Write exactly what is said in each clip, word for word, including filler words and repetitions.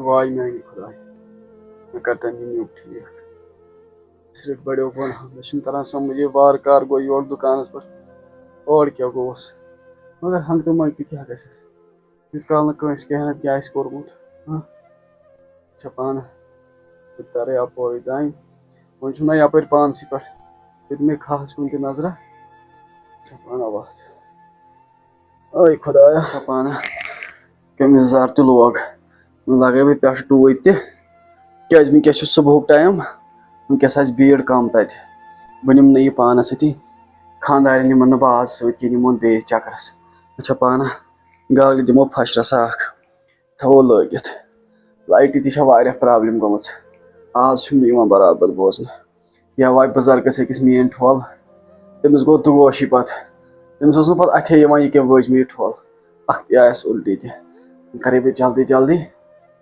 واے میانہِ خۄداے، مےٚ کر تٔمۍ یہِ نیوٗ ٹھیٖک۔ صرف بڑیو گۄناہ، مےٚ چھُنہٕ تران سمجھ، یہِ وارٕ کار گوٚو یورٕ دُکانس پٮ۪ٹھ، اورٕ کیٛاہ گوٚوس؟ مگر ہنٛگتہٕ منٛگتہٕ کیٛاہ گژھٮ۪س؟ یوٗت کال نہٕ کٲنٛسہِ کینٛہہ نتہٕ کینٛہہ آسہِ کوٚرمُت، ہاں؟ چھا پانہٕ؟ بہٕ تہِ ترے اپورے تام۔ وۄنۍ چھُم نہ یپٲرۍ پانسٕے پٮ۪ٹھ، ییٚتہِ مےٚ کھہس کُن تہِ نظرہ۔ چھا پانہ وتھ؟ اے خۄدایا، چھا پانہ کٔمِس زر تہِ لوگ۔ وۄنۍ لگے بہٕ پٮ۪ٹھٕ ٹوٗپۍ تہِ، کیازِ وٕنکیٚس چھُ صبحُک ٹایم، وٕنکیٚس آسہِ بھیٖڑ کم تتہِ۔ بہٕ نِمہٕ نہٕ یہِ پانس سۭتی، خانٛدارٮ۪ن نِمن نہٕ بہٕ آز سۭتۍ کینٛہہ، نِمون بیٚیِس چکرس۔ چھا پانہ گاڑِ دِمو پھشرس اکھ۔ تھاوو لٲگِتھ۔ لایٹہِ تہِ چھےٚ واریاہ پرابلم گٔمٕژ۔ آز چھُم نہٕ یِوان برابر بوزنہٕ۔ یا واتہِ بُزرگس أکِس میٲنۍ ٹھۄل۔ تٔمِس گوٚو دُگوشی پتہٕ۔ تٔمِس اوس نہٕ پتہٕ اَتھے یِوان یہِ کیٛاہ وٲج مےٚ یہِ ٹھۄل۔ اَکھ تہِ آیس اُلٹی تہِ۔ وۄنۍ کرے بہٕ جلدی جلدی۔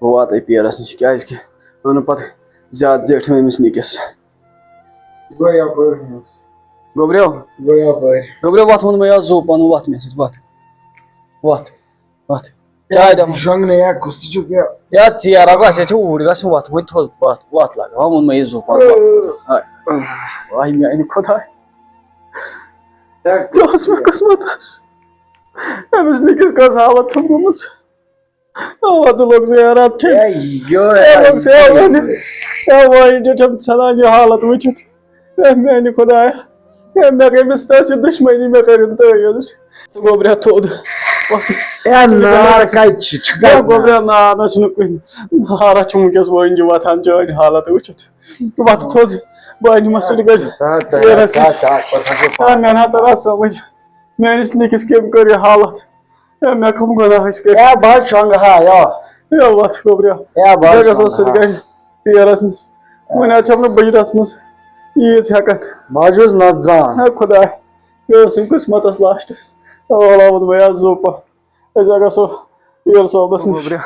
بہٕ واتہٕ پیرس نِش، کیازِ کہِ مےٚ ووٚن پتہٕ زیادٕ زیٹھ مےٚ أمِس نِکِس۔ گوٚو یپٲرۍ حظ۔ گوٚبریو۔ گوٚو یپٲرۍ۔ گوٚبریو، وَتھ ووٚن مےٚ یَتھ زُو پَنُن، وَتھ مےٚ سۭتۍ، وَتھ۔ وَتھ۔ وَتھ۔ چاے دَمہٕ۔ شۄنٛگنہٕ یا کُس چھُ کیٛاہ؟ یا ژیر ہا گژھِ، ییٚتہِ چھُ اوٗرۍ گژھُن، وَتھ وۄنۍ تھوٚد، وَتھ، وَتھ لَگاوان، ووٚن مےٚ یہِ زُو پَنُن، وَتھ تھوٚد۔ ہاے۔ واے میٛانہِ خۄداے۔ کیٛاہ اوس مےٚ قٕسمَتَس؟ أمِس نِکِس کۄس حالت چھَم گٔمٕژ۔ اَوا، تہٕ لوٚگ زِ یارا ٹھیک۔ اے، یہِ کیٛاہ اے، لوٚگ زِ یارا۔ اَوا، یہِ چھَم ژھٮ۪نان یہِ حالت وٕچھِتھ۔ اے، میٛانہِ خۄدایا۔ اے، مےٚ گٔے أمِس سۭتۍ آسہِ دُشمنی، مےٚ کٔرِن تٲویٖز۔ تہٕ گوٚبریا تھوٚد۔ اے، نار کَتہِ چھِ؟ چھُ اے، کَتہِ گوٚبریا، نار؟ نار نہ چھُنہٕ کُنہِ۔ نارا چھُ وٕنکیٚس وٲنجہِ وۄتھان چٲنۍ حالت وٕچھِتھ۔ وَتھ تھوٚد۔ بہٕ أنِمَس سۭتۍ گٔے۔ تا، تا، پیرَس تا، نِش۔ تا، تا، تا، تا۔ اے، مےٚ نہ تَران سَمٕجھ۔ میٛٲنِس نِکِس کٔمۍ کٔر یہِ حالت؟ اے، مےٚ کَم گۄناہ ٲسۍ کٔرۍ؟ اے، بہٕ حظ شۄنٛگہٕ ہا، یا۔ اے، وَتھ گوٚبریا۔ اے، بہٕ حظ ژےٚ گژھو شۄنٛگہٕ سۭتۍ ہا۔ گژھِ پیرَس نِش۔ وۄنۍ حظ چھَم نہٕ بٕجرَس منٛز ییٖژ ہٮ۪کَتھ۔ بہٕ حظ چھُس نَتہٕ زان۔ اے خۄداے، مےٚ اوس أمۍ قٕسمَتَس لاسٹَس۔ اَوَل آمُت بہٕ یَتھ زُو پَتھ۔ أسۍ ہا گژھو پیٖر صٲبَس نِش۔ گوٚبریا۔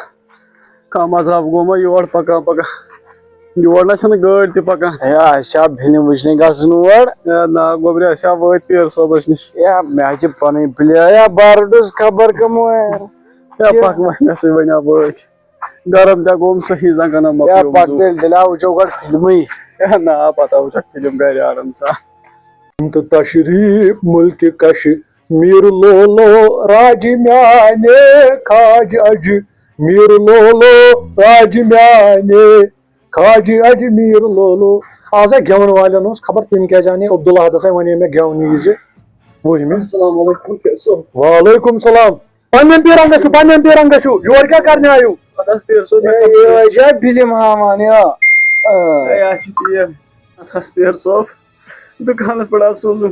کم عذاب گوٚو مےٚ یور پکان پکان۔ یور نہ چھنہٕ گٲڑۍ تہِ پکان۔ ہے، اَسہِ چھا فِلم وٕچھنہِ گژھُن اور؟ ہے، نہ گوٚبریا، أسۍ ہا وٲتۍ پیٖر صٲبَس نِش۔ ہے، مےٚ حظ چھِ پَنٕنۍ پٕلے-، ہے، بَرٕ ڈوٚز خبر کَمہٕ وٲرۍ۔ ہے، پَکھ وۄنۍ، مےٚ سۭتۍ وۄنۍ اَپٲرۍ۔ گرم تہِ گوٚم صحیح، زنٛگن ہا ہے، مۄکلیوم پَکھ زُو۔ تیٚلہِ، تیٚلہِ ہا وٕچھو گۄڈٕ فِلمٕے۔ ہے، نہ، پَتہٕ ہا وٕچھکھ فِلم گرِ آرام سان۔ تہٕ تشریٖف مُلکہِ کشہِ میر لولو راجہِ میانہِ، خاجہِ اجہِ میر لولو راجہِ میانہِ، خاجہِ اجہِ میر لولو۔ آز ہا گٮ۪وَن والٮ۪ن اوس خبر تٔمۍ کیٛازِ اَنے عبداللہ حدس، وَنے مےٚ گٮ۪ونہِ یہِ زِ وُہمہِ۔ السلام علیکم، کیٛاہ اوس؟ وعلیکم السلام۔ پننٮ۪ن پیرنگس چھُ، پننٮ۪ن پیرنگس چھُ، یورٕ کیٛاہ کرنہِ آیِو؟ اَدٕ حظ، پیر صٲب، ہے، یہِ ٲسۍ ہا فِلم ہاوان، یا۔ آ۔ ہے، اَتھ چھِ پیر، اَتھ حظ پیر صٲب، دُکانَس پٮ۪ٹھ حظ سوٗزُم۔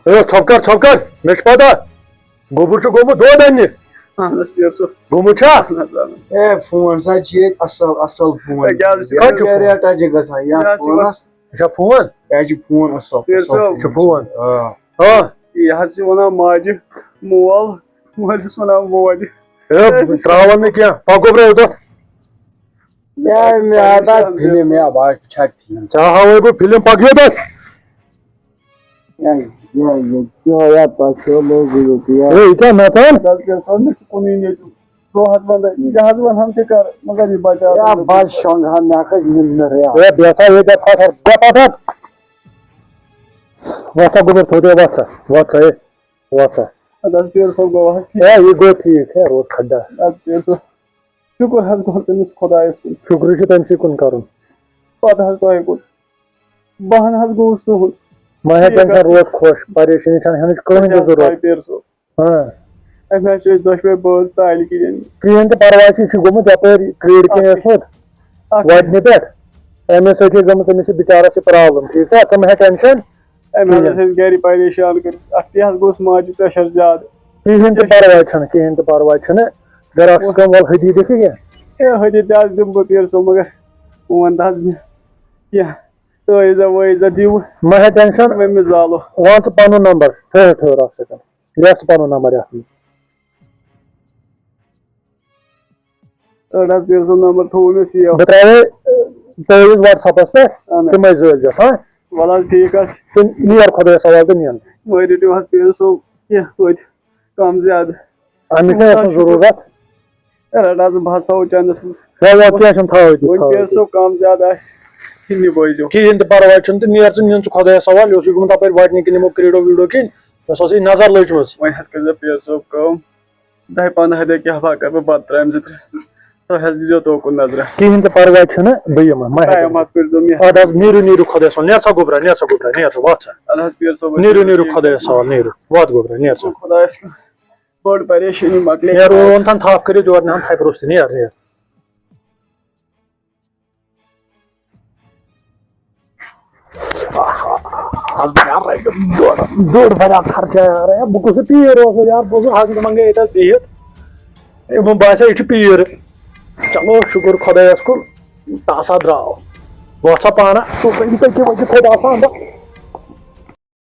ہے، ژھۄپہٕ کر، ژھۄپہٕ کر، مےٚ چھِ پتہ۔ گوٚبُر چھُ گوٚمُت دۄد اَننہِ۔ اہن حظ، پیر صٲب۔ گوٚمُت چھا؟ اہن حظ، اہن حظ۔ ہے، فون سا چھِ ییٚتہِ اصٕل، اصٕل فون۔ ہے، کیٛاہ حظ چھُ کیٛاہ فون؟ ریٹا چھِ گژھان یا یہِ حظ چھُ فونس؟ یہِ چھا فون؟ یہِ حظ چھُ فون اصٕل، پیر اصٕل صٲب۔ فون۔ یہِ چھُ فون۔ آ۔ آ۔ یہِ حظ چھِ وَنان ماجہِ مول، مٲلِس وَنان موج۔ ہے، ترٛاوان نہٕ کینٛہہ، پَکو برٛونٛہہ تَتھ۔ یا مےٚ ہا تَتھ فِلم، یا بہٕ ہا وٕچھِ ہا فِلم۔ ژےٚ ہاوَے بہٕ فِلم، پَکھ یوٚتَتھ۔ یا، یا، یا، کیٛاہ یا تۄہہِ کیٛاہ لوگوُ ییٚتہِ یا؟ ہے، یہِ کیٛاہ نَژان؟ تَتھ کیٛاہ سۄ نہٕ چھُ کُنُے نیٚچوٗ۔ سُہ حظ وَنہٕ، یہِ حظ وَنہٕ ہَم تہِ کَر، مگر یہِ بَچاو۔ یا بَس شۄنٛگہٕ ہا، مےٚ کَتہِ نِنٛدٕر یا۔ ہے، بیٚہہ سا ییٚتٮ۪تھ پَتھَر، بیٚہہ پَتھَر۔ وۄتھ سا گوٚبُر تھوٚد، ہے، وۄتھ سا، وۄتھ سا، ہے۔ وَسا۔ اَدٕ حظ، پیر صٲب گوٚو حظ ٹھیٖک۔ ہے، یہِ گوٚو ٹھیٖک، ہے، روز کھڑا۔ اَدٕ پیر صٲب، شُکُر حظ گوٚو تٔمِس خۄدایَس کُن۔ شُکرُے چھُ تٔمۍ سٕے کُن کَرُن۔ پَتہٕ حظ تۄہہِ کُن۔ بہٕ ہن حظ گوٚوُس تُہُنٛد۔ مہ ہےٚ ٹٮ۪نشن، روز خۄش، پریشٲنی چھَنہٕ ہیٚنٕچ کٕہٕنۍ تہِ ضروٗرت۔ پیر صٲب۔ ہاں۔ اَسہِ حظ چھِ أسۍ دۄشوے بٲژ تالہِ کِنۍ۔ کِہیٖنۍ تہِ پَرواے چھُ، یہِ چھُ گوٚمُت یَپٲرۍ کرٛیٖڈ کِنۍ اَتھ اوسمُت۔ اَتھ وَتہِ نہِ پٮ۪ٹھ۔ أمِس سۭتۍ چھِ گٔمٕژ أمِس یہِ بِچارَس یہِ پرٛابلِم، ٹھیٖک چھا؟ ژٕ مہ ہےٚ ٹٮ۪نشَن۔ أمۍ حظ کِہیٖنۍ۔ ٲسۍ أسۍ گَرِ پریشان کٔرِتھ۔ اَتھ تہِ حظ گوٚوُس ماجہِ پرٛیشَر زیادٕ۔ کِہیٖنۍ تہِ پَرواے چھُنہٕ، کِہیٖنۍ تہِ پَرواے چھُنہٕ۔ کَر اَکھ کٲم، وَلہٕ ہُتی دِکھ یہِ۔ ہے، ہُتہِ تہِ حظ دِمہٕ بہٕ پیر صٲب، مگر وۄنۍ وَن تہٕ حظ مےٚ کینٛہہ تٲویٖزا وٲویٖزا دِیِو۔ مہ ہےٚ ٹٮ۪نشَن۔ وۄنۍ مےٚ زالو۔ وَن ژٕ پَنُن نمبر، تھٲیِو، تھٲیِو اَکھ سیکنڈ۔ لیکھ ژٕ پَنُن نمبر یَتھ منٛز۔ اَڑٕ حظ، پیر صٲب، نمبر تھوٚوُ مےٚ سیو۔ بہٕ ترٛاوَے، تُہۍ یُس WhatsApp-س پٮ۪ٹھ، اَہَن حظ۔ تِمَے زٲلۍ زٮ۪س، ہا؟ وَلہٕ حظ، ٹھیٖک حظ چھُ۔ تہٕ نیر خۄدایَس حوالہٕ تہٕ نیر۔ وۄنۍ رٔٹِو حظ، پیر صٲب، کینٛہہ توتہِ کَم زیادٕ۔ اَمِچ چھےٚ آسان ضروٗرت۔ ہے، رَٹ حظ، بہٕ حظ تھاوو چَندَس منٛز۔ ہے، وَلہٕ کینٛہہ چھُنہٕ، تھاوو تہِ، وۄنۍ تھاوو پیٚیہِ تہِ۔ سُہ کَم زیادٕ آسہِ، یہِ نِبٲیزیو۔ کِہیٖنۍ تہِ پَرواے چھُنہٕ تہٕ نیر ژٕ، نِن ژٕ خۄدایَس حوالہٕ، یہِ اوس یہِ گوٚمُت اَپٲرۍ وَٹنہِ کِنۍ یِمو کرٛیٖڈو ویٖڈو کِنۍ، یۄس ٲس یہِ نظر لٔجمٕژ۔ وۄنۍ حظ کٔرۍزیو پیٖر صٲب کٲم، دَہہِ پنٛداہہِ دۄہہِ کیٛاہ پَکھ کَرٕ بہٕ بَتہٕ ترٛامہِ زٕ ترٛےٚ، تُہۍ حظ دیٖزیو توکُن نظرہ۔ کِہیٖنۍ تہِ پَرواے چھُنہٕ، بہٕ یِمہٕ، مہ ہیٚیِو۔ ٹایم حظ کٔرۍزیو مےٚ۔ اَدٕ حظ نیٖرِو، نیٖرِو خۄدایَس حوالہٕ، نیر سا گوٚبرا، نیر سا گوٚبرا، نیر سا، وَتھ سا۔ اَدٕ حظ پیٖر صٲب، نیٖرِو، نیٖرِو خۄدایَس حوالہٕ، نیٖرِو، وَتھ گوٚبرا، نیر سا۔ خۄدایَس بٔڑ پریشٲنی مۄکلے۔ نیرو، اوٚن تھَن تھَپھ کٔرِتھ یورٕ نِہَن تھَپہِ روٚستُے، نیر، نیر۔ آہ، آز بَنیٛاو رۄپیہِ ڈۄڈ، ڈۄڈ بَنیٛاو خرچہ یار۔ ہے، بہٕ کُس پیٖر اوسُس یار، بہٕ اوسُس حاجت منٛگے ییٚتٮ۪تھ بِہِتھ۔ یِمَن باسیٛو یہِ چھُ پیٖر۔ چلو شُکُر خۄدایَس کُن، ٹاسا درٛاو۔ وَتھ سا پانہٕ، ژٕ پٔکِو، پٔکِو، پٔکِو خۄدا سان۔